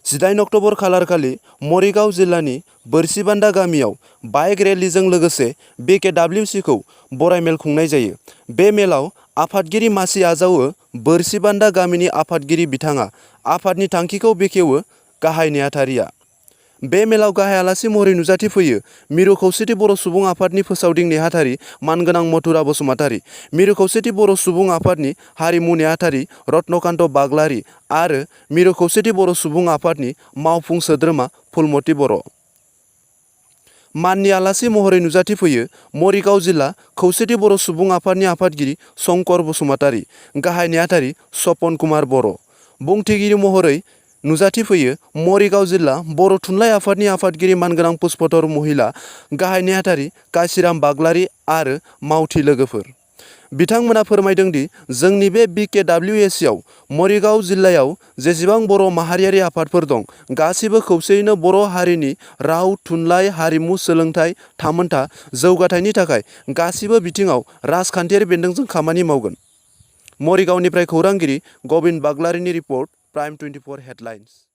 18 October खालारखालि Morigaon जिल्लानि बोरसिबान्दा गामियाव bike रेलीजों लोगोसे BKWCखौ बराय मेल खुंनाय जायो। बे मेलाव आफादगिरि मासि आजावो बोरसिबान्दा गामिनि आफादगिरि बिथाङा आफादनि थांखिखौ बेखेवो। गाहाय नेहाथारिया बे मेलाव गाहाय आलासि महरै नुजाथिफैयो मिरु खौसेथि बर' सुबुं आफादनि फोसावदिं नेहाथारि मानगोनां मथुरा बसुमतारी, मिरु खौसेथि बर' सुबुं आफादनि हारिमु नेहाथारि रत्नकान्त बाग्लारि आरो मिरु खौसेथि बर' सुबुं आफादनि मावफुं सोद्रोमा फुलमति बर'। माननि आलासि महरै नुजाथिफैयो मरिगाव जिल्ला खौसेथि बर' सुबुं आफादनि आफादगिरि शंकर बसुमतारी, गाहाय नेहाथारि सपन कुमार बर'। बुंथिगिरि महरै नुजाथिफैयो मरिगाव जिल्ला बर' थुनलाइ आफादनि आफादगिरि मानगोनां पुष्पतर महिला, गाहाय नेहाथारि काशिराम बाग्लारि आरो मावथि लोगोफोर। बिथांमोना फोरमायदों दि जोंनि बे BKWCआव मरिगाव जिल्लायाव जेसेबां बर' माहारियारि आफादफोर दं गासिबो खौसेयैनो बर' हारिनि राव, थुनलाइ, हारिमु, सोलोंथाइ, थामोनथा जौगाथायनि थाखाय गासिबो बिथिङाव राजखान्थियारि बेन्दोंजों खामानि मावगोन। मरिगावनिफ्राय खौरांगिरि गबिन बाग्लारिनि रिपर्ट, प्राइम 24 हेडलाइन्स।